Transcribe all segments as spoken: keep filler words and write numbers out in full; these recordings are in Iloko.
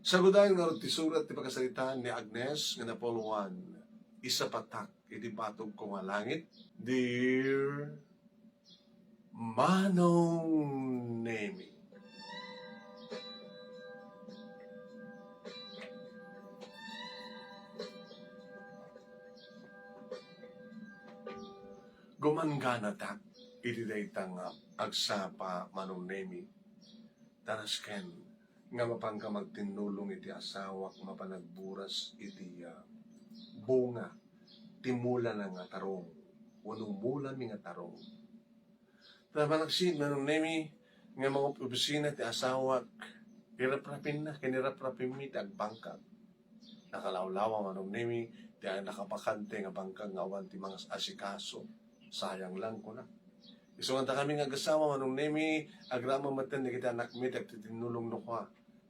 Sagudayen ngarud ti surat ti pakasaritaan ni Agnes nga napuluan, Isapatak iti batogko nga langit. Dear Manong Nemi, gumangganatak iti dayta nga agsapa, Manong Nemi. Ta nasken nga mapanka agtinnulong iti asawak mapan agburas iti, ah, bunga ti mulana nga tarong, wenno mulami nga tarong. Ta malaksid, Manong Nemi, nga mangopisina ti asawak, iraprapinna, ken iraprapinmi ti agbangkag. Nakalawlawa, Manong Nemi, ti nakabakante nga bangkag nga awan ti mangas-asikaso. Sayang lang, kuna. Isu nga dakami nga agasawa, Manong Nemi, agraman metten dagiti anakmi ti agtitinnulong no kua.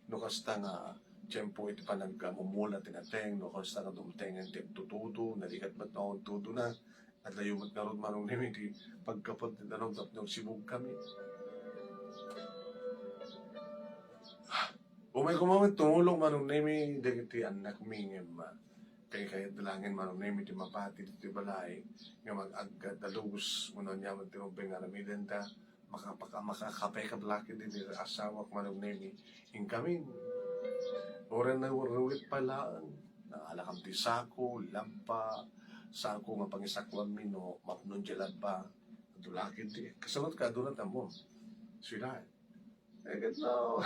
No kasta nga tiempo iti panagmumula ti nateng, no kasta nga dumtengen ti agtutudo, nalikat met nga agtudona. Adlayo met ngarud, Manong Nemi, ti pagkapon ti danum tapno agsibugkami. Umay koma met tumulong, Manong Nemi, dagiti annakmi ngem, ah, kay kayat laengen, Manong Nemi, ti mapati ditoy balay nga mag-aggadalus wenno aniaman ti rumbeng nga aramidenta. Makapaka-, makakapekak la ketdi ti asawak, Manong Nemi. Inkami, uray naruit pay laeng. Naalakam ti sako, lampa, sako nga pangisakuanmi no mapnon ti lampa. Adu la ketdi. Kasano ka, adu la tammo. Sila. Eh, ket no,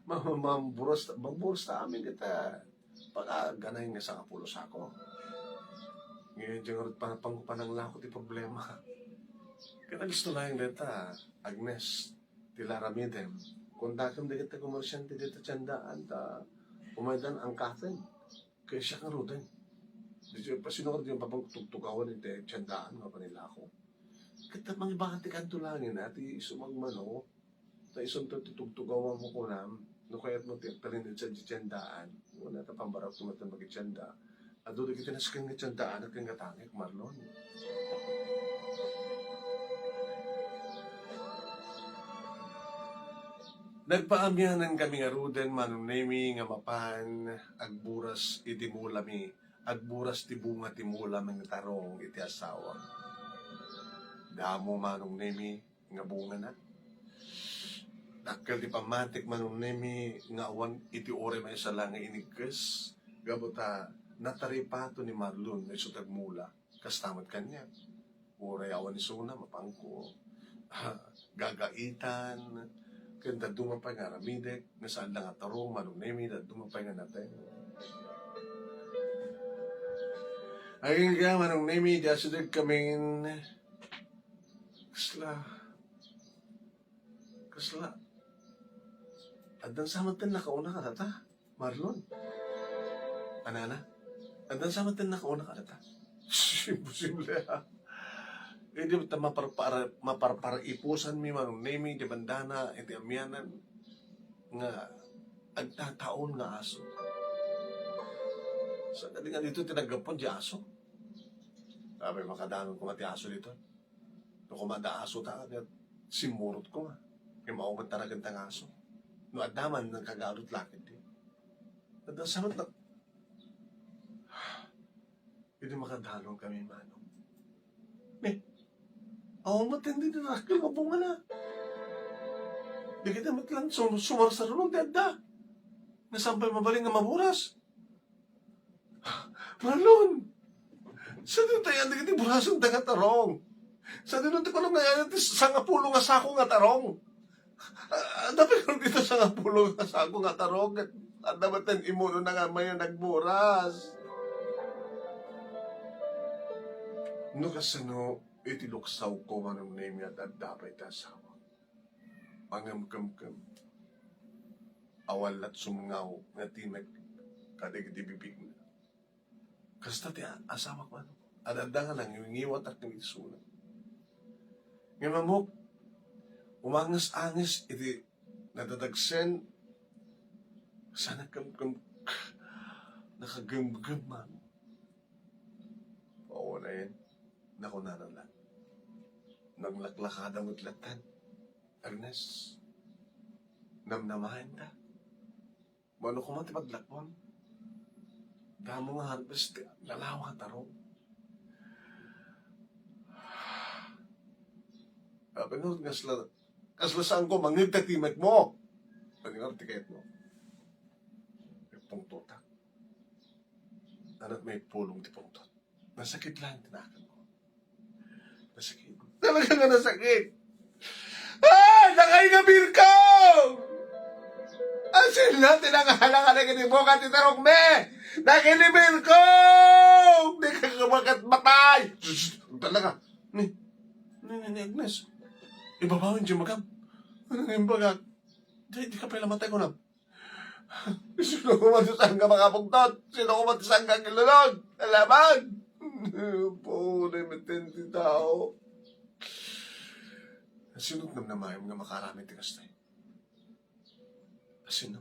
ma-, ma-, mamburos, mamburos ta amin ket, ah, pagganay nga sangapulo sako. Ngayon, diyan ngarud pa-, pang-, pananglako ti problema. Ket gusto laeng dayta, Agnes, ti aramidem. Kontakem dagiti komersiante dita tiendaan ta umaydan angkaten. Kay siak ngaruden. Di, sino nga di mapagtugtugawan iti tiendaan nga panilako? Ket mangibatik kanto laengen, iti isu magmano, ta isunto ti tugtugawanmo kunam, no kayatmo ti agtalinaed sadiay tiendaan, wala ta pambarakto met ti makitienda. Adu dagiti nasken nga tiendaan, ken gatangek, Marlon. Nagpaamianan kami ngaruden, Manong Nemi, nga mapan agburas iti mulami, agburas ti bunga ti mula nga tarong iti asawak. Damo, Manong Nemi, nga bungana. Dakkel ti pammatik, Manong Nemi, nga awan iti uray maysa la nga inigkes, gapu ta nataripato ni Marlon nga isu ti agmula. Kasta met kaniak. Uray awan isuna, mapanko gagaitan, ken dadduma pay nga aramidek, nga saan la nga tarong, Manong Nemi, dadduma pay nga nateng. Agingga, Manong Nemi, di asideg kamin, kasla, kasla, addan sa met ti nakauna kadata. Marlon. Anana? Addan sa met ti nakauna kadata? Imposible, ha? Idi ta maparpar-, maparparipusanmi, Manong Nemi, ti bandana, iti amianan, nga agtataon nga aso. Sa kadi nga dito, tinaggapan di aso. Sabi, makadanon ko nga ti aso dito. No koma adda aso ta, ket simmurot koma. Ket maunget ta raken ta nga aso. No adda man, nagkagarot la ketdi. Adda sa met na, idi makadanon kami, Manong. Ni, awan met ti dinakkel nga bungana. Dagita met lang sum-, sumarsaruno ti adda. Nga saan pay mabalin nga maburas. Marlon! Sadino ti ayan dagiti burasen ta nga tarong? Sadino ti kunam nga ayan ti sangapulo nga sako nga tarong? Ah, adda pay dita sangapulo nga sako nga tarong, ket adda met ti imunona nga mayan agburas. No kasano iti luksawko, Manong Nemi, adda pay ti asawa. Pangemkemkem. Awan lat sumngaw nga timek kadagiti bibigna. Kasta ti a-, asawak man. Adda nga nangiwat ket iti isuna. Ngem ammok, umanges-anges iti nadadagsen, sa nakemkem-, nakagemgem man. Oo, nayen. Nakunana la. Naglaklakada met latta. Agnes, namnamaen ta. Mano koma ti paglakuam? Damo nga harvest ti lalawa nga tarong. Apay nga kasla, kasla saanko mangngeg ta timekmo? Apay nga ti kayatmo? Pungtotak. Ania met pulong ti pungtot? Nasakit lang ti nakanko. Nasakit. Talaga nga nasakit. Ah! Nakay nga birko! Asin na, tinangala ka na kinibukan ti tarong mi! Nakay ni birko! Di ka kabagat matay! Sus, talaga. Ni, ni, ni, ni Agnes. Ibabaw yung jimagam. Ano nga yung bagak? Di, di ka pala matay ko na. Sino ko man ti saan nga makapungtot? Sino ko man ti saan nga kilunod? Alaman! Puro meten ti tao. Sino namnamayon nga makaramid ti kasta? Sino?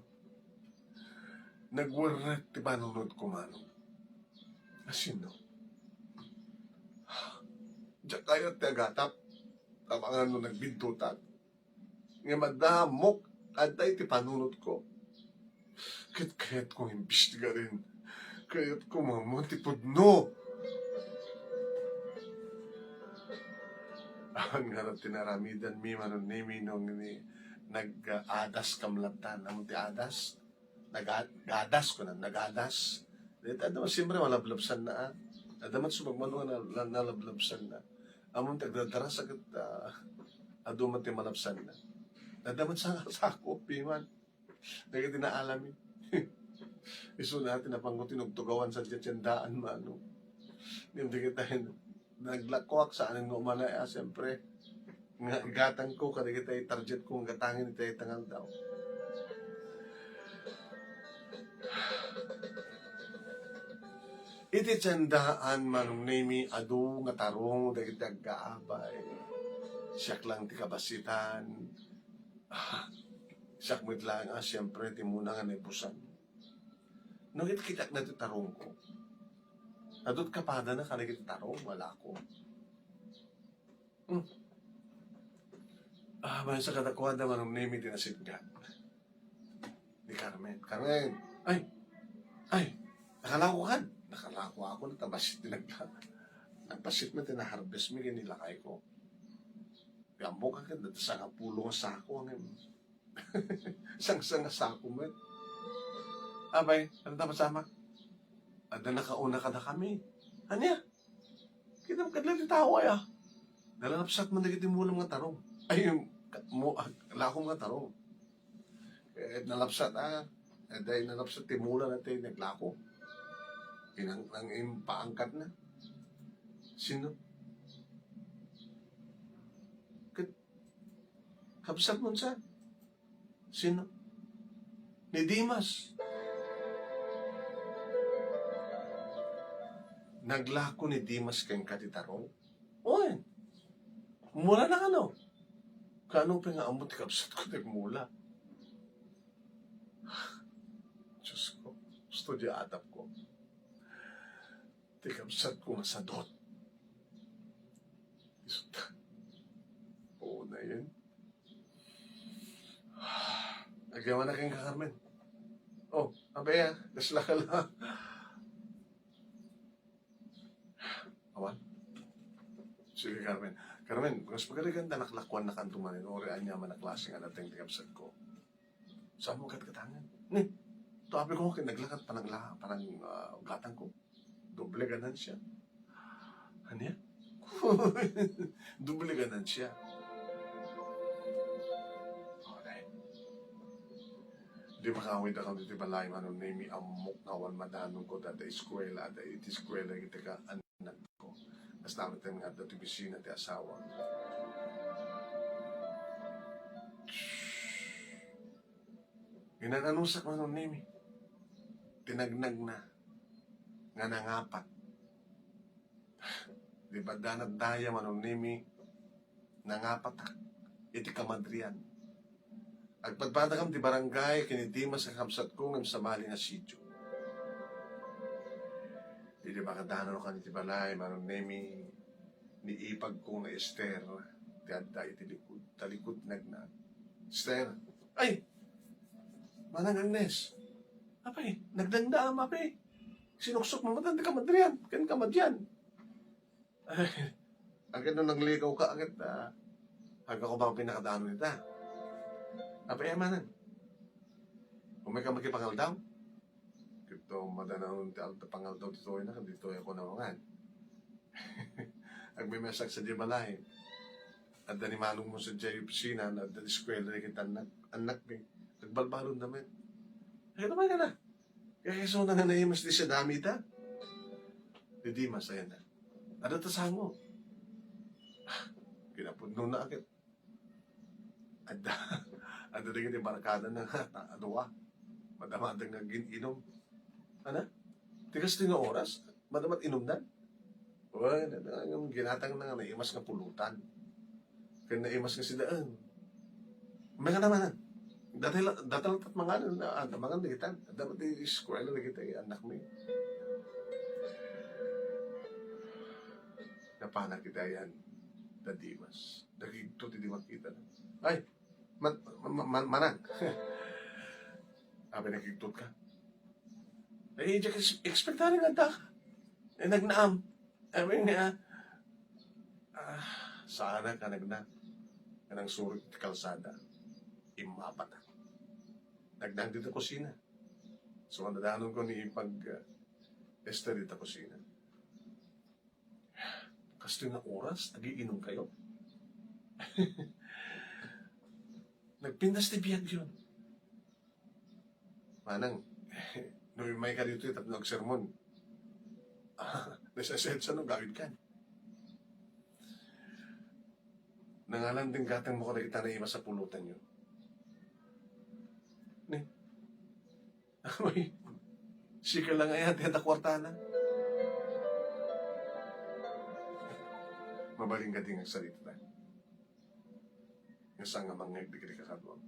Nagwerrek ti panunot ko, Manong. Sino? Diak kayat ti agatap. Amangan no nagbiddutan. Nga madamok, adda iti panunotko. Ket kayatko nga imbestigarin. Kayatko maammuan ti pudno. Awan ngarud ti naaramidanmi, Manong Nemi, no ni nag-adas kam lattan. Ammom ti adas? Naga-, gadas, kunan, nagadas. Dayta, adda, siyempre, malablabsanna, ah. Adda met sumagmamano nga na-, na-, nalablabsanna. Ammom ti agdadaras a ket, ah, adu met ti malabsanna. Adda met sa-, sako, piman. Dagiti naalami. Isuna ti napanko tinugtugawan sadiay tiendaan, Manong. Ngem dagita, naglakoak, saan nga umana, ah, siyempre. Nga gatangko kadagiti targetko nga gatangen iti dayta nga aldaw. Iti tiendaan, Manong Nemi, adu nga tarong dagiti aggaabay. Siak lang ti kabasitan. Ah, siak met laeng a, siyempre, ti muna nga naibusan. No, kitkitaek daytoy tarongko. Adu ti kapadana kadagiti tarong, wala ko. Hmm. Ah, maysa kadakuada, Manong Nemi, ti nasitgat ni Carmen. Carmen, ay! Ay! Nakalako kan! Nakalako ako, natabasit ti nagla-, nagbasit met ti na-harvest mi, ken ni lakayko. Ti ammok a ket, sangpulo nga sako, ang Sangsanga sako met. Apay, ania ti masamak? Adda nakauna kadakami. Ania? Kitam kadla ti tao aya. Nalalapsat man dagiti mulam nga tarong. Ay, yung ka-, mu-, ah, lakom nga tarong. Eh, nalapsat, ah. Eh, dahil nalapsat, ti mula na tayo naglako. Inang, ang impaangkat na. Sino? Ket, kabsat mo sa? Sino? Ni Dimas. Naglako ni Dimas kenka ti tarong? Oy. Mula na kano? Kano pa nga ammo ti kabsat ko nagmula? Diyos ko. Gusto di atap ko. Ti kabsat ko nga sadot. Isut. Oo na yan. Agyaman na kayong ka, Carmen. Oh, abaya, kasla ka lang. Awan. Sige, Carmen. Carmen, mas pagaligan ta naklakuan na kanto manin, ori anya man a klase nga nateng ti kabsat ko. Saan mo kat katangan? Ni, to abi ko, kinaglakat, panang la-, panang, ah, gatang ko. Doble ganansya. Ania? Doble ganansya. Okay. Di makawid ako dito balay, Manong Nemi, ammok nga awan madanong ko, dada eskwela, dada iti eskwela, kita ka, anak ko. Basta amin nga adda ti opisina ti asawa. Ginananusak, Manong Nemi. Tinagnag na nga nangapat. Di ba danat daya, Manong Nemi, nangapatak iti kamadrian. Agpadpadakam ti barangay ken ni Dimas a kabsatko ngem sabali nga sitio. Idi makadanaw kan iti balay, Manong Nemi, ni ipagko nga Ester ti adda iti likud, talikudnagna. Ester, ay! Manang Agnes, Ay, nagdangdam, ape. Sinuksok mo matan ti kamadrian, ken kamadian. Ay, agad no naglikaw ka, agad, ah, agad ko ba pinakadaan ita? Ape, emanan. Umay ka makipangaldaw? Kito, madanaw ti alta pangaldaw dito, ina, dito ako namangan. Agmemesak sa di balay. Adda ni manong mo sa jay opisina, na adda eskwela, kita anak, anak mi. Agbalbalon namin. Ay, naman ka na. Kaya iso na nga naimas di siya dami ta. Di, di masaya na. Ada ta sango. Kinapudno na agad. Adda, adda dagiti barkada na nga, ta-, adua. Madamada nga gin-inom. Ana? Tigas ti nga oras, madamat inumdan. Wen, ginatang na nga naimas nga pulutan. Ken naimas nga sidaan. Mga naman, dati la-, dati lang tat mangan, na, ah, mangan dagita. Dapat di eskwela dagita, eh, anak mi. Napanak iti ayan, da Dimas. Dagito ti di makita. Ay, man, man, man, manang. Abi, nakigtot ka. Ay, diak ex-, expectari nga adda ka. Eh, nagnaam. Abi nga, ah, saan ka nagna? Kanang surot ti kalsada. Immapata. Nagnaam dito kusina. So, ang dadanon ko ni pag, ah, Esther dito kusina. Kastoy nga oras, nagiinom kayo? Nagpintas ti biag yun. Manang, no immay ka dito, tapno agsermon. Nasasensa no gawid kan. Nangalan din gatang mo kada kita na iba sa pulutan yun. Ni? Amoy, sika lang aya, ti adda kwartana. Mabalin ka din agsarita. Nga saan nga mangngeg dagiti kasaduam.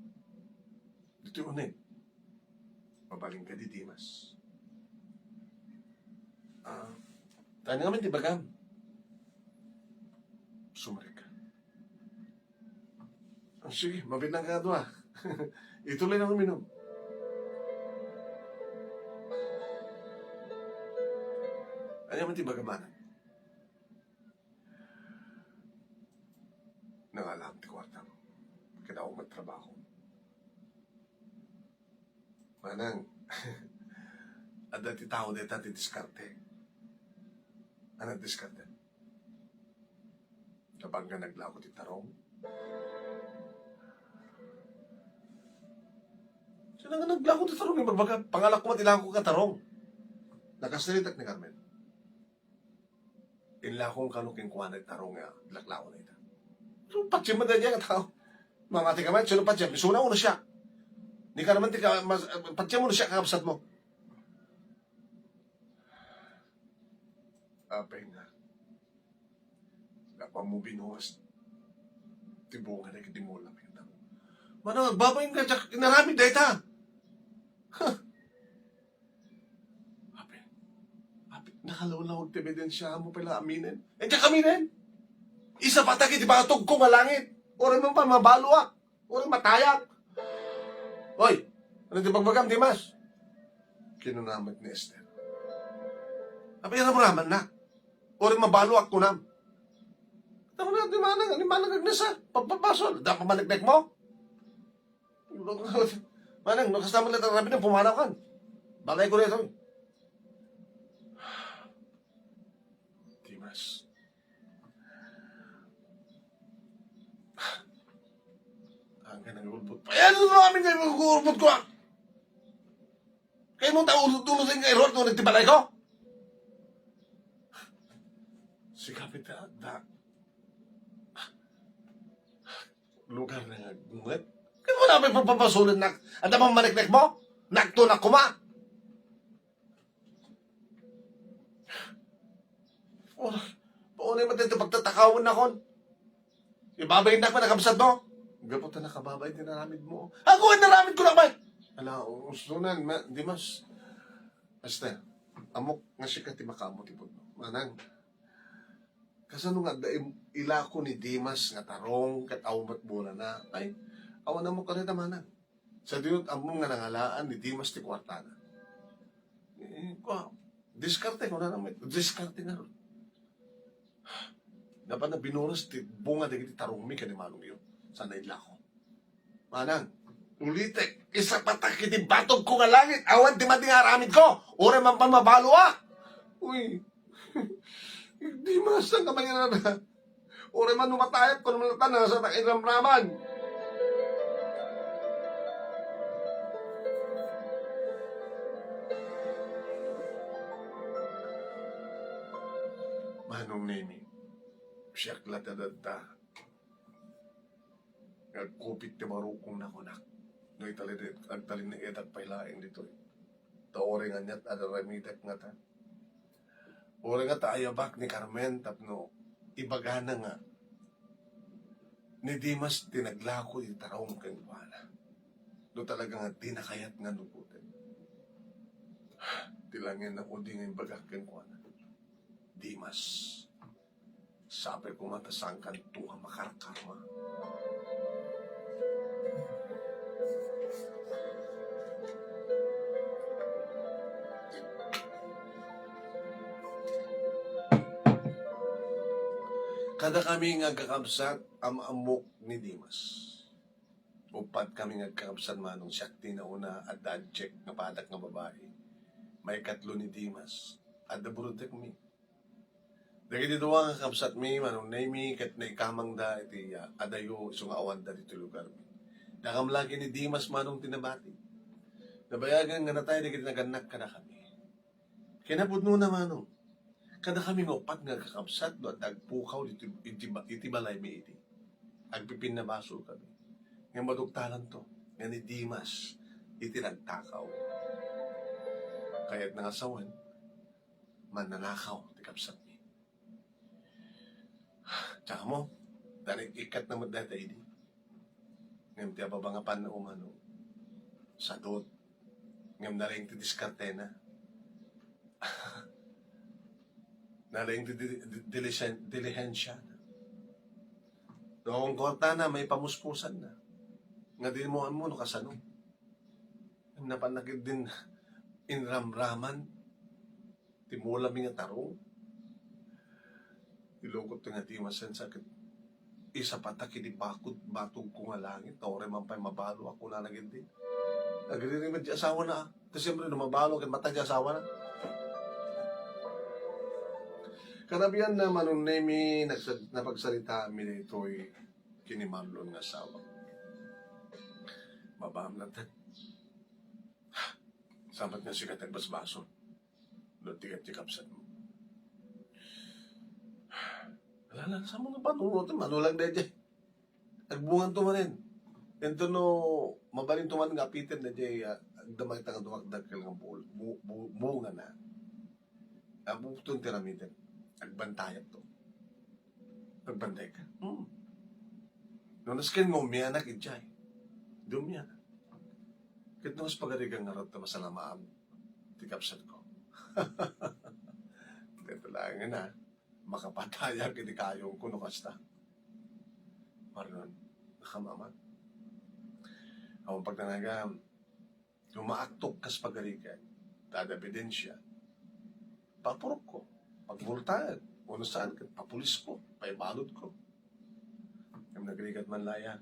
Ditoy uneg. Mabalin ka di Dimas. Ah, tani ngamin ti bagam. Sumrek ka. Ah, sige, mabilang ka dua. Ituloy na uminom. Ania man ti bagam, manang? Nangalam ti kwartam. Kadaw met trabaho. Manang, adda ti tao deta ti diskarte. Ano diskarte? Kapag nga naglako ti tarong. Sino nga naglako ti tarong? Ibagbaga, pangalak ko man ti lako ka tarong. Nakasalitak ni Carmen. Inlakong kano kenkuana ti tarong nga laklawna ita. So, patiem man daydiay nga tao. Mamati ka man, sino patiem? Isuna uno siya. Ni ka naman ti ka, mas, patiem uno siya, kakabsat mo. Apay nga. Dapat mo binuwas. Ti bunga na ikit di mo lang. Manang, agbabain ka, Jack, inaramid dayta. Huh. Ape, ape, nakalawlawag ti ebidensya mo pala aminen. Eh, diak aminen. Isapata iti batog ko nga langit. Uray man pa, mabaluak. Uray matayak. Oy, ano ti pagbagam, Dimas? Kinuna met ni Esther. Ape, ano mo naman na? Uray mabaluak kunam. Tama na, di manang, di manang agnesa. Pagpapasol, da pamaliknek mo? Manang, no, kasta man lang rabi na pumanaw kan. Balay ko na ito. Dimas. Ang kanang ulbot. Ayan, ano namin kayo mag-ulbot ko, ah? Kayo mong tao, ulot-ulot yung kay Rod, nung nagtibalay ko? Si Kapit, ah, da. Lugar na nga gunget. Kaya mo na may pagpapasulit na, at ang mga maniknek mo? Nagtunak kuma. Oh, paunay mo dito pagtatakawan na kon. Ibabayin na ko na kabsat mo. Gapu ta nakababay din naramid mo. Ako ang naramid ko na ba? Ala, usunan, ma, Dimas. Basta, amok nga siya ka ti makaammo ti pudno. Manang, kasano nga adda im-, ilako ni Dimas nga tarong ket awan met bunana? Ay, awan amok kada manang. Sa dinut ammo nga nangalaan ni Dimas ti kuartana. Eh, kua, diskarte, kunana met, diskarte ngarud. Napan na binuras ti bunga dagiti tarongmi ken ni Manong Gio. Saan na idlako? Manang, ulitek, isapatak iti batogko nga langit, awan ti madi nga aramidko, uray man pay mabaloak. Uy, di masang ka mangyarada. Uray man no matayap ko naman tan, nasa ta iramraman. Manong Nemi, siak la ti adda. Agkupit ti barukong nakunak. No italin-, agtalinaedak pay laeng ditoy. Ta uray nganiat, ad-aramidek ngata. Uray ngata ayabak ni Carmen tapno ibagana nga ni Dimas ti naglako iti tarong kenkuana. No talaga nga di nakayat nga nugoten. Ti langin na udi nga imbagak kenkuana. Dimas. Sapay koma ta saankanto nga makarkarma. Kadakami nga agkakabsat, am-ammok ni Dimas. Uppat kami nga agkakabsat, Manong, siak ti nauna, adda adjek nga padak nga babai. Maikatlo ni Dimas. Adda brothermi. Dagiti dua nga kabsatmi, Manong Nemi, ket naikamangda iti, ah, adayo isu nga awanda ditoy lugarmi. Dakam la ken ni Dimas, Manong, ti nabati. Nabayagan nga natay dagiti nagannak kadakami. Kinapudnona, Manong, kadakami nga uppat nga kakabsat no adda agpukaw iti, iti, iti balaymi idi. Agpipinnabasolkami. Ngem maduktalanto nga ni Dimas iti nagtakaw. Kayatna nga sawen, mannanakaw ti kabsatmi. Tsaka mo, naikkatna met dayta idi. Ngem ti ababa nga panna umano, sadot. Ngem nalaing ti diskartena. Nalaing ti di-, di-, dilisen-, dilihensiana. No, kung kwartana, maipamuspusanna. Nga di mo ammo no kasano. Ngem napanna ketdin inramraman ti mulami nga tarong. Ilukot ti nga Dimas ken siak ket isapatak iti bakod, batogko nga langit, ta uray man pay mabaloak, kunana ketdi. Agririmid ti asawana, ah. Ta siyempre, no mabalo ket matay ti asawana. Kanabianna, Manong Nemi, nagsa-, napagsaritaanmi daytoy ken ni Marlon nga asawa. Babaam latta. Sabat nga sika ti agbasbasol. No, ti, ti kabsatmo. Ala, ala, saan mo nga panunoten? Manulag daydiay. Agbunganto manen. Ento no, mabalinto man nga apiten daydiay, ah, agdama ita nga dumakdakkel nga bul-, bu-, bu-, bungana. Abuton ti aramiden. Agbantayakto. Agbantayka? Hmm. No, nasken nga umianak idiay. Di umianak. Ket no, kas pagarigan ngarud ta masalamaam ti kabsatko. Ket laengen a, makapatayak iti kayongko no kasta. Marlon, nakamamat. Awan pagtanagam, no maaktok kas pagarigan, ta adda ebidensia, papurokko, pagmultaek, wenno saan, ket papulisko, paibaludko. Ngem nagrigat man la ya.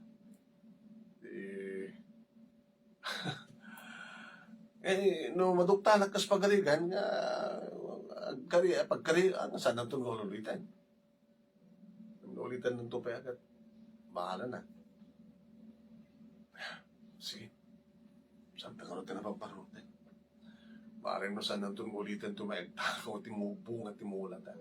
Eh, eh, no maduktalak kas pagarigan nga agkari-, pagkari-, ah, saananto nga uliten. No ulitanto pay a ket, bahala na. Sige. Saan ta ngarud ti napagparuten? Bareng no saananto nga ulitanto, maagtakaw ti mu-, bunga ti mulata.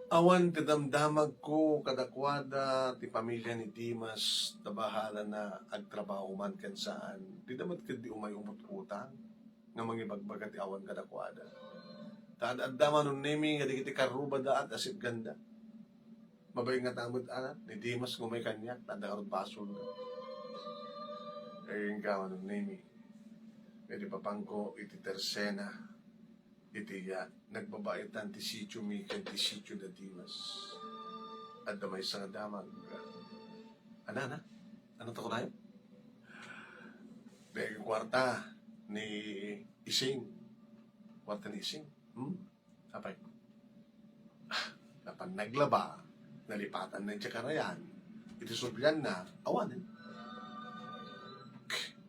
Awan ti damdamagko kadakuada ti pamilia ni Dimas, ta bahalana agtrabaho man ken saan. Dida met ketdi umay umut-utang nga mangibagbaga ti awan kadakuada. Ta ad-adda Manong Nemi nga dagiti karrubada at asitganda. Mabain ngata met a ni Dimas nga umay kaniak, ta adda ngarud basolda. Ay, inka, Manong Nemi, nga idi papanko iti tersena, iti, ah, nagbabaetan ti sitiomi ken ti sitio da Dimas. Adda maysa nga damag. Anana? Ano to, kunay? Dagiti kuarta ni Ising. Kuarta ni Ising. Hmm? Apay. Ah, napan naglaba, nalipatanna idiay karayan. Iti sublianna, awanen.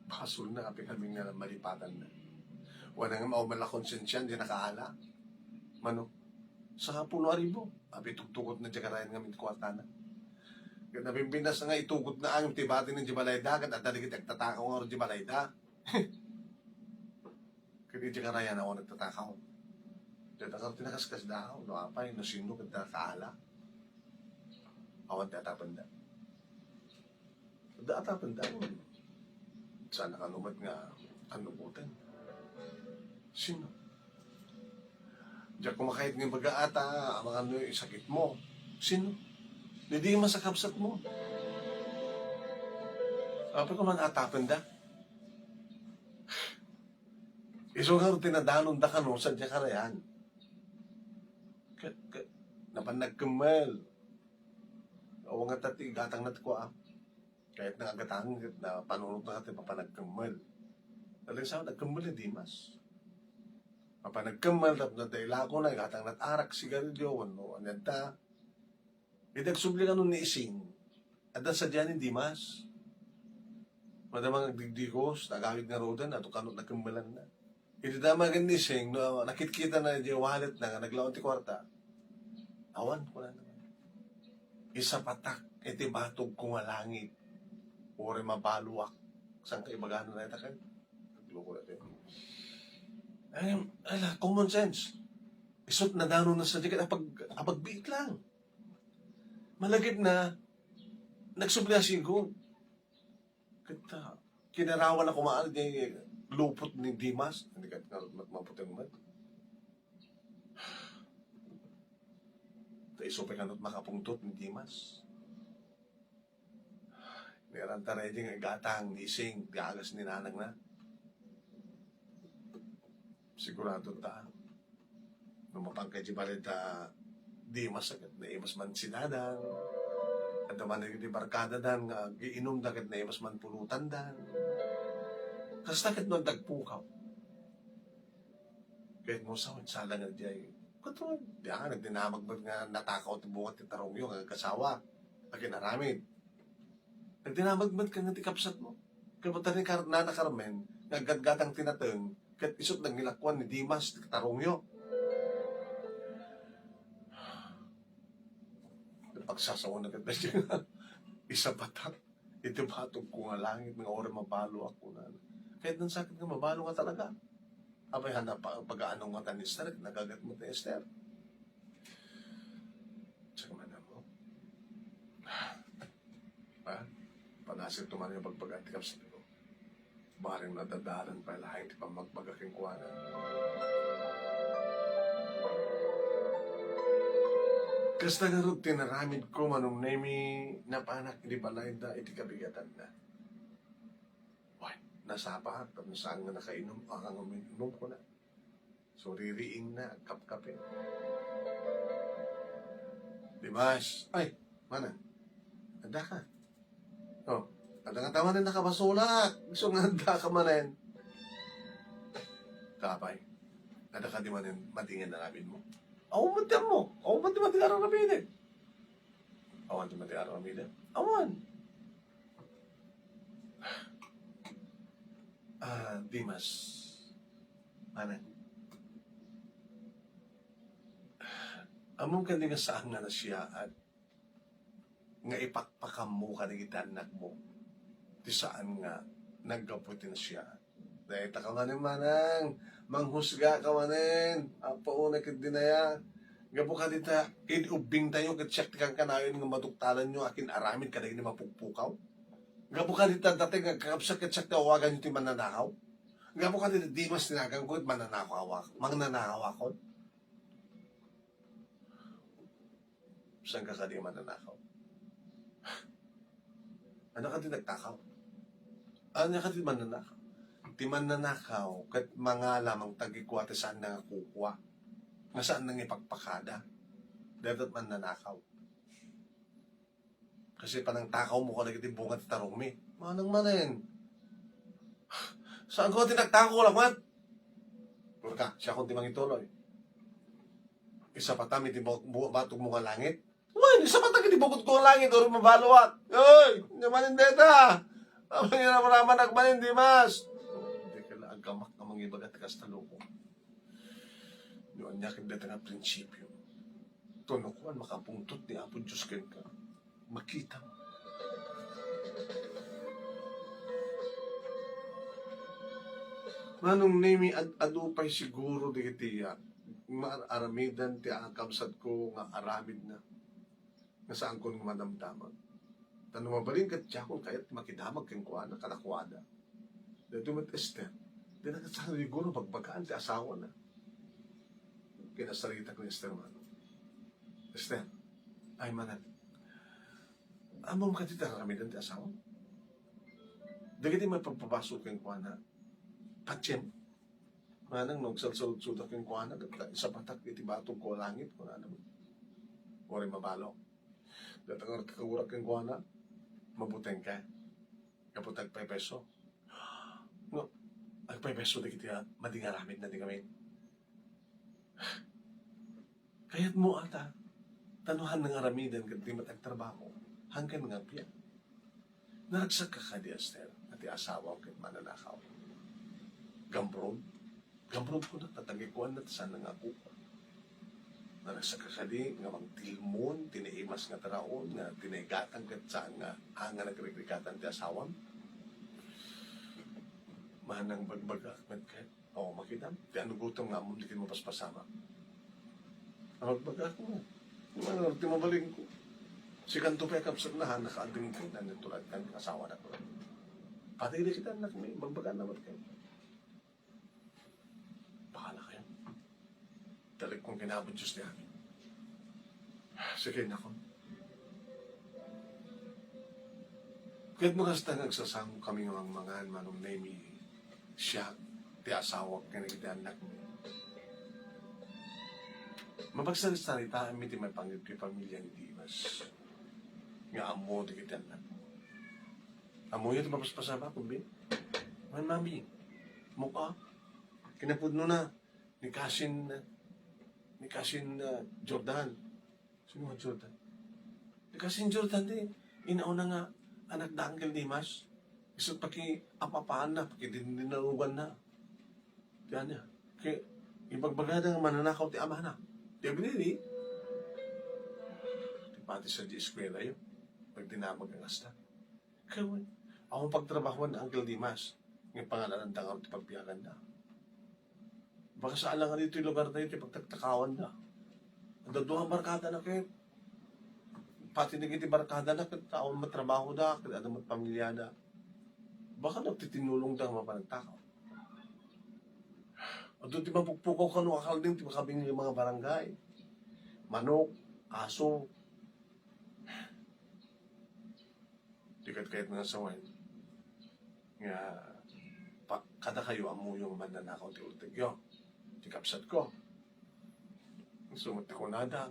Basolna, apay kami nga malipatanna. Wala nga maumala konsensian, di nakaala. Mano, sangapulo a ribu. Apay tugtugotna idiay karayan ngamin ti kuartana. Ket nabimbinasna nga itugotna amin ti batina idiay balayda, ket adda dagiti agtatakaw ngarud idiay balayda. Ket idiay karayan, awan nagtatakaw. Ket agparti nakaskasdaaw, no apay, no sino ket nakaala. Awan ti atapenda. Adda atapenda, awan. Saan kano met nga anugoten? Sino? Diak kumakayat nga ibaga ata, amangan no isakit mo. Sino? Ni Dimas a kabsat mo. Apay ko man atapenda? Isu nga tinadanon da kano sa diay karayan. Ket, ket, napan nagkemmel. Awan nga ta ti igatangna ti kua. Kayatna nga gatang, ket napanunotna ket napan nagkemmel. Talaga sa nagkemmel ni Dimas. Mapan nagkemmel, tapno adda ilakona, igatangna ti arak, sigarilyo, wenno ania ta. Iti agsubli kano ni Ising, adda sadiay ni Dimas. Madama nga agdigdigos, nagawid ngaruden, adu kano nakemmelanna. Iti damagen ni Ising, no, nakitkitana idiay walletna nga naglaon ti kuarta. Awan, kunana. Isapatak iti batogko nga langit. Uray mabaluak. Saan ka ibagana dayta ken? Nagloko na tayo. Ay, ala, common sense. Isut na danon na sa diket apag, apagbiit lang. Malagip na, nagsubli a sigud. Ket, ah, kinarawan na kumaan di lupot ni Dimas. Hindi ka nga mat-, maputing mat. Ta isu pay kanut makapungtot ni Dimas. Niranta ready nga igatang, ising, gagas ni nanang na. Sigurado ta. No mapangkay ti balay da, Dimas ket naimas man si Dadang. Adda man dagiti barkada dan nga agiinum da ket naimas man pulutan dan. Kasta ket no agpukaw. Ket mo sa, sala nga diay. Kato, di nga nagdinamag met nga natakaw ti bunga ti tarongyo nga agkasawa. Aginaramid. Nagdinamag met ken ti kabsat mo. Kabatan ni Kar-, Nana Carmen, nga aggatgatang ti nateng, ket isut nangilakuan ni Dimas ti tarongyo. Pagsasawan na ket, isapatak iti batogko nga langit nga uray mabaluak, kunana. Ket nagsakit nga mabalo nga talaga. Apay, handa pa, pagaano nga ta ni Esther, nagagat met ni Esther. Sa kamana mo. Ha? Panasirto man nga pagbaga ti kabsat ko. Bareng nadadalan pay laeng ti pammagbaga kenkuana. Kasta ngarud ti naramidko, Manong Nemi, napanak idi balayda iti kabigatanna. Wen, nasapaak, tapno saan nga nakainum, a, nga uminom, kuna. So, ririingna, agkapkape. Dimas, ay, manang, adda ka. Oh, adda ka manen nakabasolak. Isu nga adda ka manen. Apay, adda ka di manen madingin aramid mo? Awan met ti ammo. Awan met ti madingin aramid. Awan ti madingin aramid. Awan. Ah, Dimas. Manang. Ammom kadi nga saan nga nasiaat nga ipakpakammo kadagiti annakmo ti saan nga naggapu iti nasiaat. Dayta ka manen, manang, manghusga ka manen, apo una ket dinaya. Gapu kadita, idi ubbingtayo ket siak ti kankanayon nga maduktalanyo a kin-aramid kadagiti mapukpukaw. Gapu kadita, dayta nga agkakabsat ket siak ti awaganyo ti mannanakaw. Gapu kadita, Dimas ti naganko ket mannanakaw awak-, mannanakaw akon. Saan ka kadi mannanakaw? Ania kadi nagtakaw? Ania kadi mannanakaw? Ti mannanakaw ket mangala mangtagikua ti saanna nga kukua, nga saanna nga ipakpakada. Dayta ti mannanakaw. Kasi panangtakawmo kadagiti bunga ti tarongmi. Manang manen. Saanko ti nagtakaw laeng met? Kurka, siakon ti mangituloy. Isapatami ti bu-, bu-, batogmo nga langit. Wen, isapatami ti bukod ko nga langit, uray mabaluak. Oy, ania manen dayta? Amangan nga ramramanak manen, Dimas. Dika la aggamak nga mangibaga ti kasta, loko. No ania ket dayta nga prinsipio. Tapno kuan, makapungtot ni Apo Dios kenka. Makitam. Manong Nemi, ad-, adu pay siguro dagiti, ah, maar-aramidan ti kakabsatko nga aramidna. Nga saankon nga madamdamag. Ta no mabalin ket diakon kayat makidamag kenkuana kadakuada. Daytoy met Esther, dina ket siguro bagbagaan ti asawana. Kinasaritak ni Esther, manong. Esther, ay, manang, ammom kadi ti aramiden ti asawam? Dagiti mapagpabasol kenkuana, patiem. Manang no agsalsaludsodak kenkuana, ket isapatak iti batog ko langit, kunana. Uray mabalok. Dayta nga agkagurak kenkuana, mabutengka. Gapu ta agpaypayso. No, agpaypayso dagiti, ah, madi nga aramidna di ngamin. Kayatmo ata, ta no haan nga aramiden ket di met agtrabaho, haan nga agbiag. Naragsak ka kadi, Esther, a ti asawam ket mananakaw? Gamrod? Gamrod ko na, ta tagikuan na, ta saan nga ako. Naragsak ka kadi nga magtilmon ti naimas nga taraon, nga ti naigatang ket saan nga, a, nga nagrigrigatan ti asawam? Manang bagbagak met ket. O, makitam, ti anugotam nga ammom di ket mapaspasamak. Nagbaga ako nga. Ano, ti mabalinko. Sikanto pay a kabsat na, ha, nakaadingko, nanitulad kan asawa na ko. Pati di kita anak mi, bagbaga na met kayo. Bahala kayo. Dalik kong kinabot Diyos ti amin. Sige, nako. Ket no kasta nga agsasango kami nga mangmangan, Manong Nemi, siak, ti asawak, ken iti annakmi. Mapagsarisaritaanmi ti maipanggep ti pamilya ni Dimas. Nga ammo dagiti annak. Ammoyo ti mapaspasamak, kumbi? Wen, mami, mukha, kinapudno na, ni Kasin, ni Kasin, ah, Jordan. Sino nga Jordan? Ni Kasin Jordan ti inauna nga anak da Uncle Dimas. Isu paki-apa-apaan na, pakidindinalugan na. Ti ania? Kay ibagbagada nga mananakaw ti amana. Ti agnini, ti pati sa di eskwela yun. Pagdinamag ang asta. Kay, ako pagtrabahuan ni Uncle Dimas, nga pangalanan da nga ti pagbiagan da. Baka saan lang nga ditoy lugar tayo, ti pagtaktakawan da. Ang daduang barkada na kayo, pati na iti barkada na, ket tao matrabaho da, ket ano mat pamilya da. Baka nagtitinulong da nga mapanagtakaw. Adu ti mapukpukaw kano akal din, ti makabing mga barangay. Manok, aso, Di ket kayat nga sawen nga pa, kadakayo ammoyo nga mannanakaw ti ultegyo, ti kabsatko. Isu met ti kunada,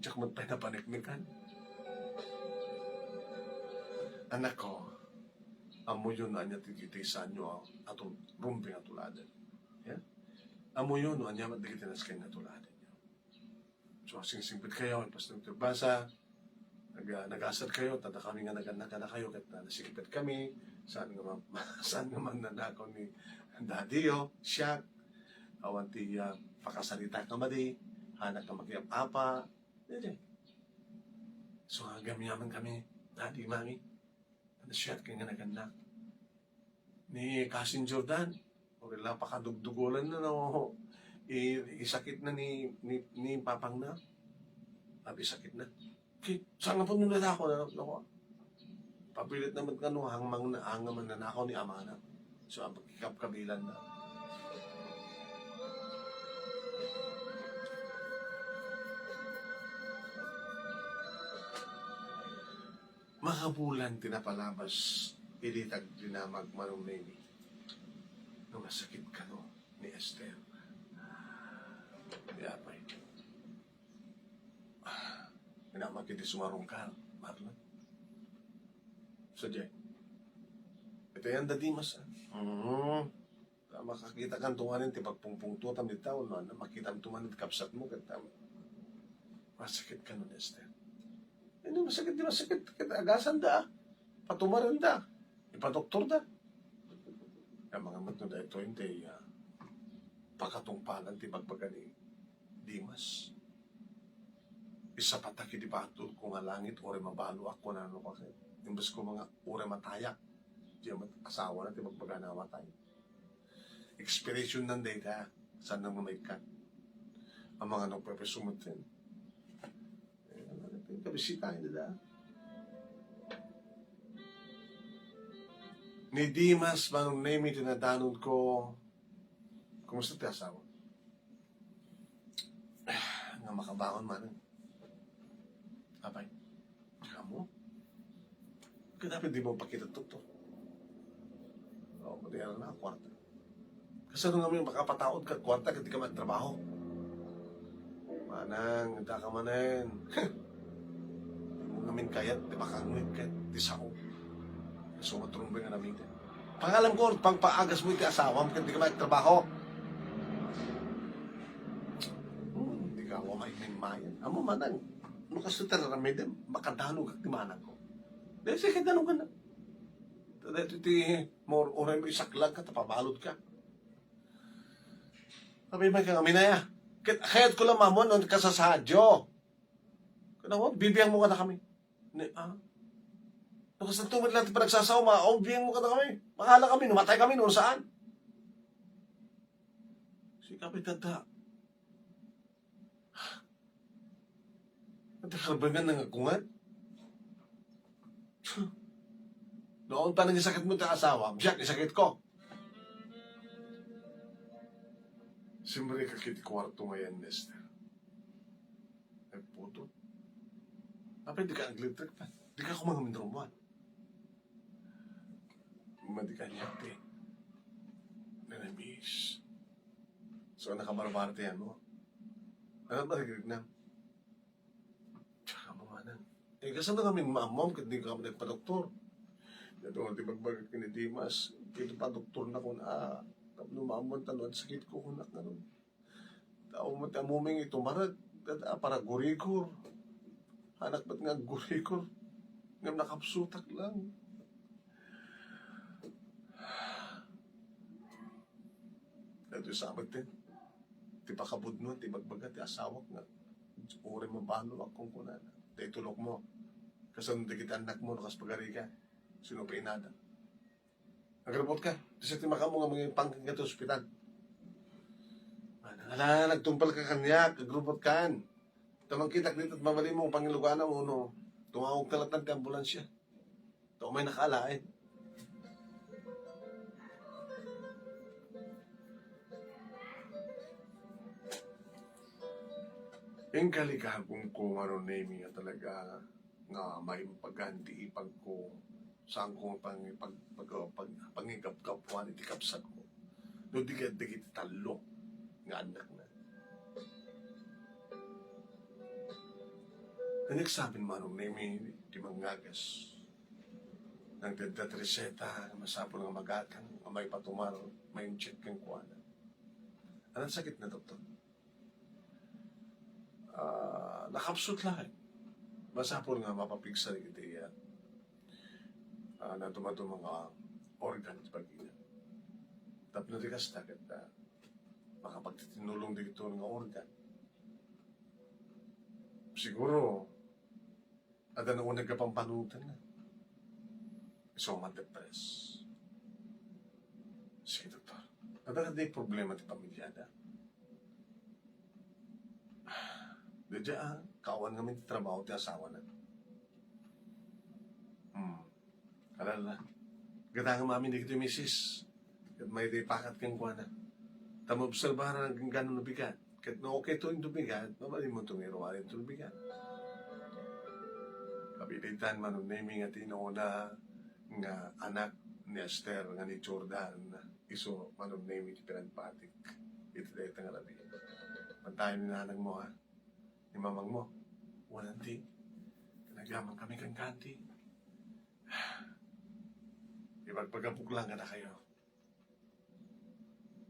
diak met pay napaniknikan. Anakko, ammoyo no ania ti, ti saanyo a tul-, rumbeng a tuladen. Ya? Ammoyo no ania met dagiti nasken nga tuladen. So, singsingpet kayo, Pastor Victor Basa, nag-, nagasat kayo, tada kami nga naganna kadakayo, ket, ah, nasingpet kami, saan nga ma-, saan nga mannanakaw ni Daddy, oh, siak, awan ti, ah, pakasarita ka madi, anak nga makiap-apa, dede. So, agamiaman kami, Daddy, Mami, ano siya, kaya nga naganna. Ni Kasin Jordan, o la pakadugdugolan na, no? I-, isakit na ni, ni, ni papang na. Abi sakit na. Ki-, saan nga po nung lalako na, no? Papilit naman ka, no, hangmang na, hangman na ako ni ama na. So, ang pagkikapkabilan na. Mga bulan ti napalabas, idi tagdinamag Manong Nemi. No masakit kano ni Esther. Di apay. Inamak iti sumarungkar, Marlon. Sadiay. Iti ayan da Dimas, ah. Mm. Ta makakita kan tumanen ti pagpungpungtotam dita, no, ano, makitam tumanen ti kabsat mo, ket, um, masakit ka nun, Esther. Hindi masakit, di masakit, ket agasanda, ah. Patumaren da, ipadoktor da. Kaya mga matno da ito, hindi, ah, pakatungpalan ti bagbaga ni Dimas. Isapatda iti bato ko nga langit, uray mabaluak, kunana kaniak. Imbes ko nga uray matayak, di amat asawana ti bagbagana a matay. Expiration nan dayta, saan nang maikkat. Ang mga nagpepeso met ken. Eh, kabisitaen da. Ni Dimas, Manong Nemi, ti nadanonko. Kumusta ti asawa? Nga makabangon man. Apay, kamo? Kadapat di mo pakita, doktor. O, madi na kwarta. Kasano ngamin makapataod ka kwarta ket di ka magtrabaho? Manang, ita ka manen. Di mo ngamin kayat, di makangwit ket di sao. So, matrumbay nga namin. Pangalam ko, pangpaagas mo iti asawam ket di ka magtrabaho. Hmm, di ka ako maiminmayan. Amo manang, no kasto ti raramidem, makadanog ti manang ko. Dahil siya kadanogan na. Dahil iti, more, uray mo isaklag ka, tapabalod ka. Sabi man kang aminaya, ket kayat ko lang mamon on kasasadyo. Kanawa, bibiyang mo kada kami. Ni, ah? No, kasanto met lang ti panagsasawa, ma-, o, biyang mo kada kami. Bahala kami, no matay kami, no saan. Si Kapitan ta. Iti karbangan nga agkungan. Noon pa nangisakit mo ti asawa, biag isakit ko. Simre ka kiti kwarto ngayon, Nester. Nagputol. Apay, di ka aglitrik pa. Di ka kumangamin rumwan. Madi kaniak ti nanamis. So, nakabarbarte yan mo. Ano ba, nagrignam? Tsaka mo nga nan. Eh, kasano kami maammom ket di kami nagpadoktor? Dato ti bagbaga ken ni Dimas, ket padoktor na kun, ah, tapno maammom tano at sakit ko kun, ano. Tao mo ti ammoming ito marag, ket, ah, para gurigor. Anak met nga gurigor. Ngem nakapsutak lang. Daytoy sa amin ti, ti pakabudno, ti bagbaga, ti asawak nga, uray mabalo a kunkunana. Daytoy tulok mo. Kasano dagiti annak mo, no kas pagariga? Sino pa inada? Agrupot ka. Kasi ti makamo nga mga pangkin ka ti ospital. Ala, nagtumpal ka kaniak, agrupot kan. Tamang kitak dito, at mabali mo, pangiluganan mo, no? Tumawag ka lang ti ambulansya. Ito may nakaalain. Ingkalikagong ko nga Ronemi nga talaga nga maimpagan ti ipag ko. Saan ko pang-, pag-, pag-, pangigapgapuan iti kabsat ko. No di ket dagiti tallo nga annakna. Nagsabi ni Manong Nemi ti mangngagas. Nagdadda ti reseta nga masapul nga magatang, nga maipatumar, ma-inject kenkuana. Anong sakit na, doktor? Ah, nakapsut laeng. Masapul nga mapapigsa iti, ah, ah, nadumaduma nga organ ti pagina. Tapno di kasta, ket, ah, makapagtitinulong dagiti nga organ. Siguro, adda nauneg nga pampanunotenna. Isu a ma-depress. Sige, doktor. Adda kadi problema ti pamiliada? Daydiay, ah, kaawan ngamin ti trabaho ti asawana. Hmm. Alala. Gatangem amin dagitoy, misis. Ket maydi pakat kenkuana. Ta maobserbaran no bigat. Ket no okay to, into bigat, mabalin mo to nga iruar into bigat. Kapitan, Manong Nemi nga ti inuna nga anak ni Esther nga ni Jordan, isu Manong Nemi ti pinagpatik iti dayta nga labi. Mantayen ni nanang mo, ha? Ni mamang mo. Wanan ti, nagyaman kami kan kanti. Pagpagabuklangan na kayo.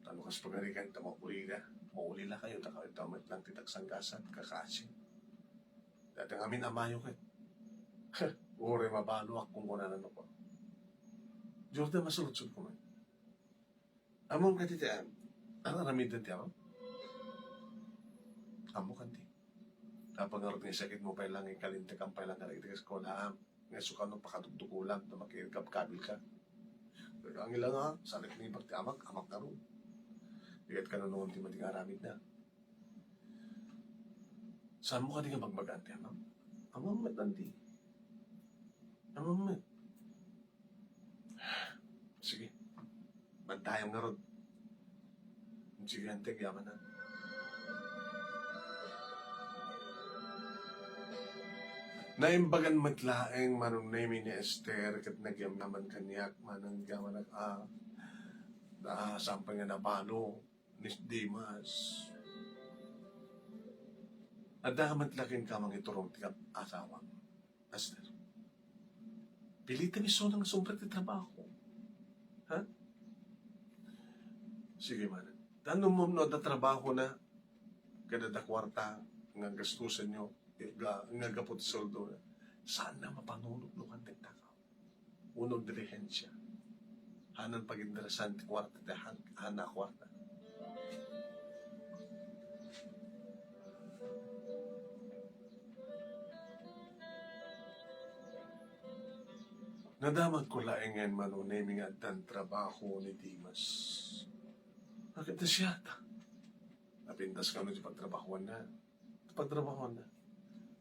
Tano kas pagarikan ta maulila. Maulila kayo, ta kayo ta met lang ti tagsanggasat, kakasi. Dati ngamin amayo ket. Uray mabalo ak kung kuna nano ko. Jordan, masuludsod ko man. Among kadi ti am-, ang aramiden ti amam? Ammo kanti. Apang ngarud nga sakit mo pay lang, ikalintek ang pay lang, kadagiti eskwelaam. Nga sukano pakadugdugulam, ta makikabkabil ka. Ang ila nga, salit ni ti amak, amak na ron. Ikat kanunungan ti madi nga aramid na. Saan mo kadi nga bagbagaan ti amam? Amam met, anti. Amam met. Sige. Bantayam ngarud. Sige, antek, yaman na. Naimbagan met laeng Manong Nemi ni Esther ket nagyamnaman kaniak manang yaman a, a, saan pay nga nabalo ni Dimas. Adda met la kenka mangiturong ti asawa. Esther. Pilitem isu nga sumrek ti trabaho. Ha? Sige man. Tano mo no adda trabaho na, kada da kwarta nga gastusen nyo, nga, nga gapu ti sueldo na. Saan na mapanunot no kantek takaw? Uno dilihensia. Hanan pagindresan ti kwarta ti han-, hana a kwarta. Nadamagko laengen Manong Nemi nga addan trabaho ni Dimas. Bakit na siya ta? Napintas kano ti pagtrabahoan na. Pagtrabahoan na.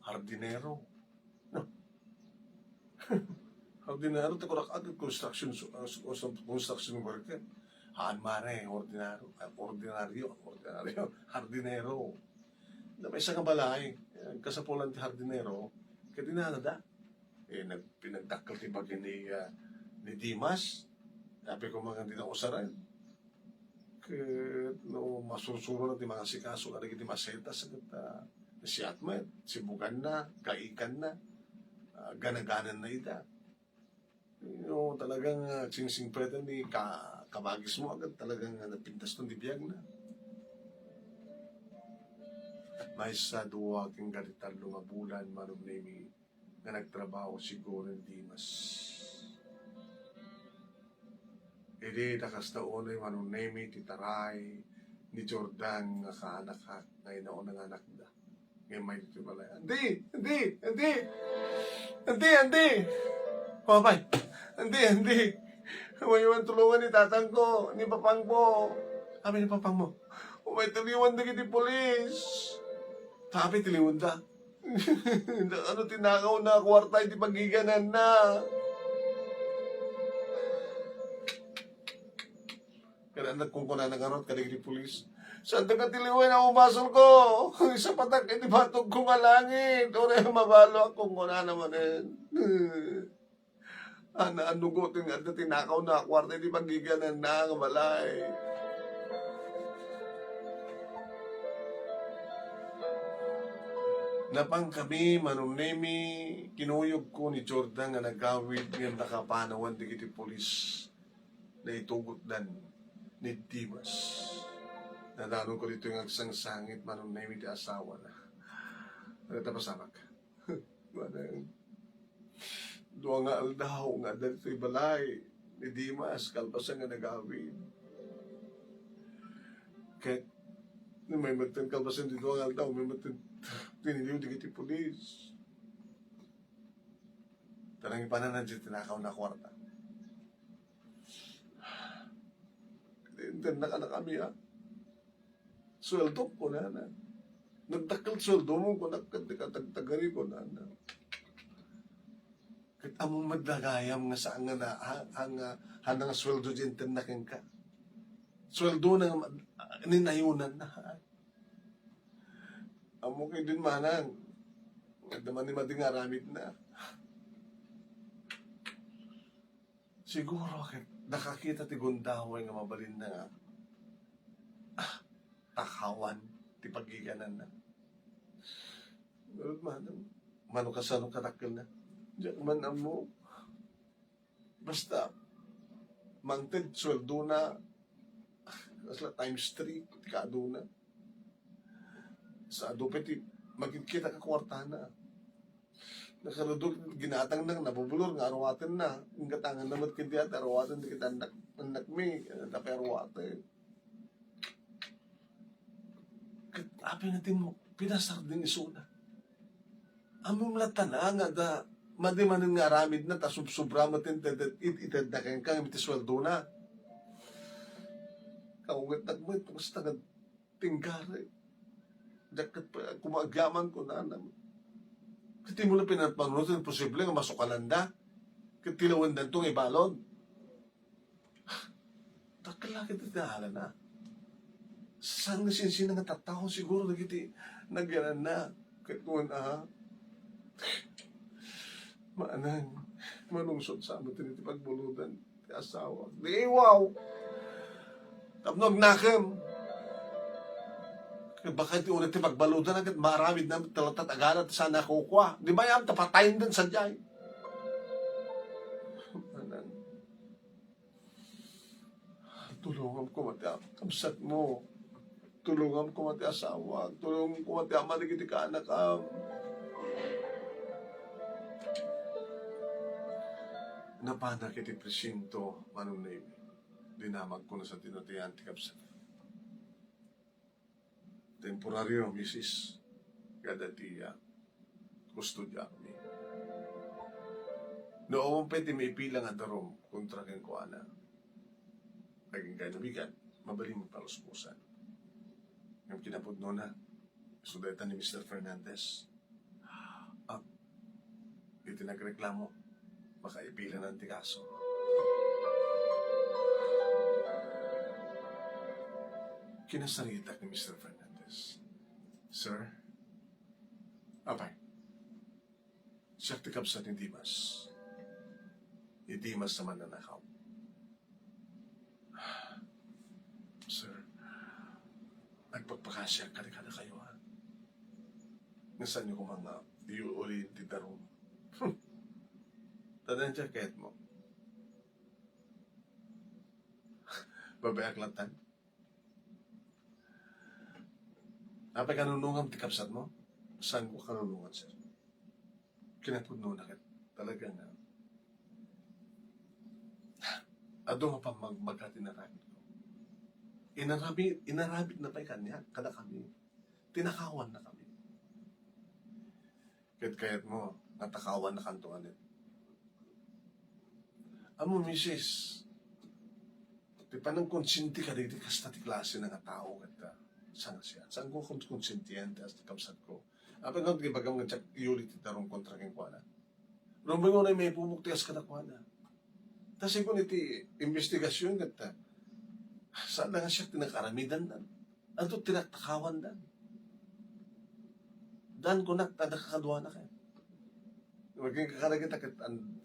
Hardinero. No. Hardinero, ti kurak agad construction, su-, su-, su-, construction worker. Haan mare, ordinaryo, ah, ordinaryo, ordinaryo, hardinero. Na may isa nga balay, eh, kasapulan ti hardinero, kadinana da. Eh, nag-, pinagdakkel ti bagi ni, ah, ni Dimas. Sabi ko, mga di na usaran. Ket no masursuro na ti mangasikaso kadagiti masetas ket, ah, siat met, sibuganna, kaikanna, ah, ganagananna ida. No talagang, ah, singsingpetan ni ka-, kabagismo, ket talagang, ah, napintaston ti biagna. Maysa, dua, ken kadi tallo nga bulan, Manong Nemi, nga nagtrabaho siguro ni Dimas. Idi dakasta unay Manong Nemi ti taray ni Jordan nga kaanakak nga inauna nga anakda. Ngem may ti balay. Anti! Anti! Anti! Anti! Anti! Pabay! Anti! Anti! Umaywan tulungan ni tatangko, ni papangko. Sabi ni papangmo, "Umay tiliwan dagiti pulis." Sabi, tiliwan da. Ano, tinakaw na kwarta iti paggigananna. Kada nagkunkuna na ngarud kadagiti pulis, "Saan ka tiliwen a umasol ko? Isapatak iti batog ko nga langit. Uray mabalo ak," kunkunana manen. Ana, anugoten nga adda tinakaw na kwarta iti paggigananna nga balay. Napan kami, Manong Nemi, kinuyogko ni Jordan nga nagawid ngem nakapanawan dagiti pulis. Naitugotdan ni Dimas. Nadanon ko ditoy nga agsangsangit, Manong Nemi, ti asawana. Ano ta pasamak? Manang, dua nga aldaw nga adda ditoy balay ni Dimas, kalpasan nga nagawid. Ket, no, may metten kalpasan ti dua nga aldaw, may metten tiniliw dagiti pulis. Tanang ipanana di tinakaw na kwarta. Inter na ka na kami, ha? Sweldo ko na na. Nagdakkel sweldo mo, kunak, ket di ka tagtagari ko na na. Ket ammo met gagayam nga saan nga na, ha, ha, nga, ha, nga sweldo di inter na kenka. Sweldo na nga ma-, ninayunan na, ha. Ammo kay din manang, adda man ni madi nga aramid na. Siguro ket nakakita ti gundaway nga mabalinna nga, ah, takawan ti paggigananna. Ngarud man, mano kasano kadakkelna. Diak man ammo. Basta, mangted sueldona, kasla times three ti kaaduna. Sa adu pay ti makitkitak a kuartana. Nakarudo, ginatangna, nabubulor nga aruatenna. Inggatanganna met ket diay ti aruaten dagiti annak-, annakmi, tapay aruaten. Ket apay nga ti mo, pinasardin isuna. Ammom latta nga adda madi manen nga aramidna ta subsobra met ti ited-, it-, itedda kenka iti sueldona. Kaungetnak met, basta nga tinggari. Diak ket pa-, koma agyaman, kunana. Ket dimo la pinagpanunoten, imposible nga masukalanda. Ket tilawendanto nga ibalud. Dakkel la ket ti naalana. Saan nga sinsina nga tattao siguro dagiti nagyananna. Ket kuan, a, maanang, manungsot sa amin iti pagbaludan ti asawa. Di, wow! Tapno agnakem. Ket baka iti unay ti pagbaludan, ket maaramidna talatta ti agana, saan a kukua. Di mayam, ta patayen den sadiay. Maanang, Tulongam koma ti kabsatmo. Tulongam koma ti asawak. Tulongam koma ti ama dagiti kaanakam. Napanak iti presinto, Manong Nemi. Dinamagko na sa tinutian ti kabsat. Temporario, misis, kada ti, ah, kustodiakmi. No awan pay ti maipila nga darum kontra kenkuana, agingga no bigat, mabalin paluspusan. Ngem kinapudnona, isu dayta ni Mister Fernandez. Ah, iti nagreklamo, makaipila na ti kaso. Kinasaritak ni Mister Fernandez. Sir? Apay, siak ti kabsat ni Dimas. Ni Dimas a mannanakaw. Sir, agpagpakasiak kadi kadakayo, ha? Nga saanyo koma nga iuli ti darum. Tadaan ti kayatmo. Babayak latan. Apay kanunongam ti kabsatmo? Saanko kanunongan, sir. Kinapudnona ket talaga nga adu nga pammagbaga ti inaramidko. Inarami-, inaramidna pay kaniak, kadakami. Tinakawanna kami. Ket kayatmo nga takawannakanto ngamin. Ammom, misis, ti panangkonsinti kadagiti kasta ti klase na nga tao ket, ah, saan a siak. Saanko kon-, konsintian ti as-, ti kabsatko. Apay nga ibagam nga diak iuli ti darum kontra kenkuana. Rumbeng unay maipupok ti kas kadakuada. Ta sigun iti investigasyon ket, ah, saan la nga siak ti nakaaramidan. Adu ti nagtakawan dan. Dan kunak, adda kakaduana ket. Maging kakadagita ket an-,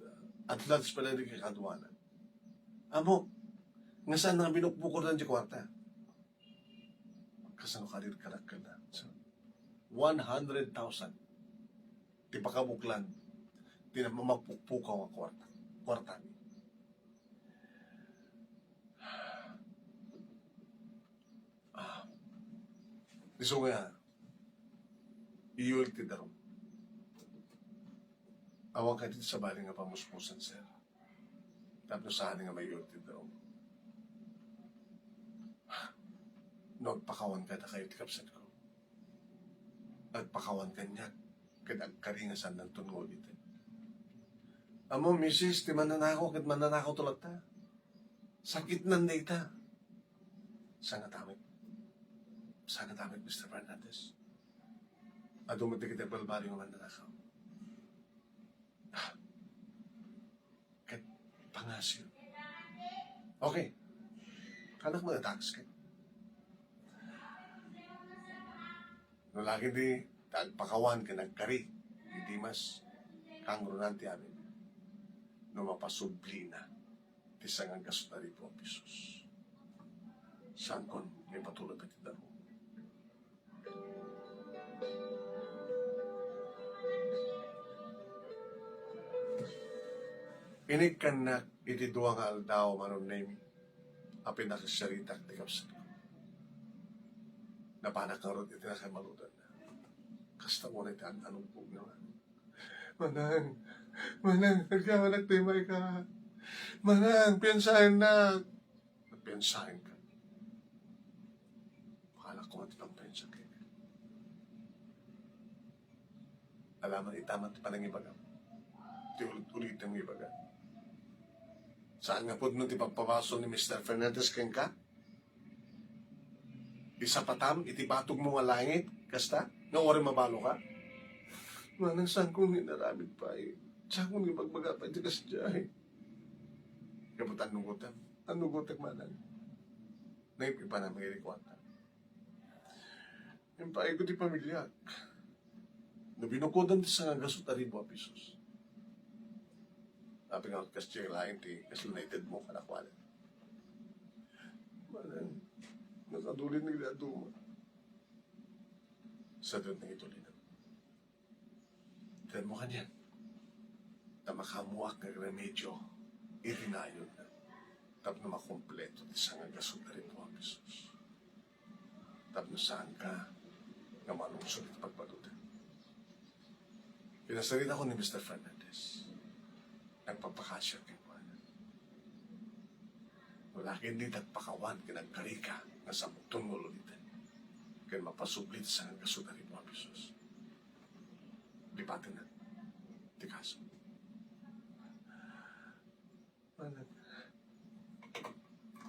at large pala di kakaduana. Amo, nga saan nga binukbukor dan di kwarta? Kasano ka rin kanak ken na? So, one hundred thousand. Ti pakabuklan. Ti na-, mapukpukaw nga kwarta. Kwarta. Ah, isu nga, iuli ti darum. Awan kadi ti sabali nga pamuspusan, sir. Tapno saan nga maiuli ti darum. No, agpakawan kadakayo ti kabsatko. Agpakawan kaniak, ket agkari nga saannanton nga uliten. Ammom, misis, ti mannanakaw ket mannanakawto latta. Sakitnan dayta. Saan nga tamit? Saan nga tamit, Mister Fernandez? Adu met dagiti agbalbaliw nga mannanakaw. Ket pangasyo. Okay. Kanak mga tax ket. No lagi di ta agpakawan ken agkari, di mas kangrunan ti amin. No mapasublina ti sangagkasut a ribu a pesos. Saankon nga ipatulod ti darum. Inikkannak Iti dua nga aldaw, Manong Nemi, a pinakasaritak ti kabsatko. Napanak ngarud iti nakaimaludan. Kasta unay ti an-, anong pugna nga, "Manang, manang, agyawanak ti mayka. Manang, piansaennak." Piansaenka. Bahala ko ti pagpiansa kenka. Alaman ita man ti panangibagam. Ti ulit-ulitem nga ibaga. Saan nga pudno ti pagpabasol ni Mister Fernandez kenka? Isapatam iti batogmo nga langit, kasta? Nga uray mabaloka? Manang, saan kong inaramid pay? Saan kong ibagbaga pay ti kasdiay? Gapu ta annugotem. Annugotek, manang. Naipanam nga iri kuanta. Impaayko ti pamiliak. No binukodan ti sangagasut a ribu a pesos. Apay nga kasdiay laeng ti kasla naitedmo kadakuada. Manang, nakadulin ni Daduma. Sadun nga itulin. Itedmo kaniak. Ta makaammoak nga remedyo iti nayon. Tapno makompleto ti sangagasut a ribu a pesos. Tapno saanka nga malungsod iti pagbaludan. Pinasaritakon ni Mister Fernandez. Nagpapakasiak kenkuana. Wala ket di nagpakawan ken agkarika nga samton nga ululiten. Ken mapasubli ti sangagasut a ribu a pesos. Lipatenna ti kaso. Manang,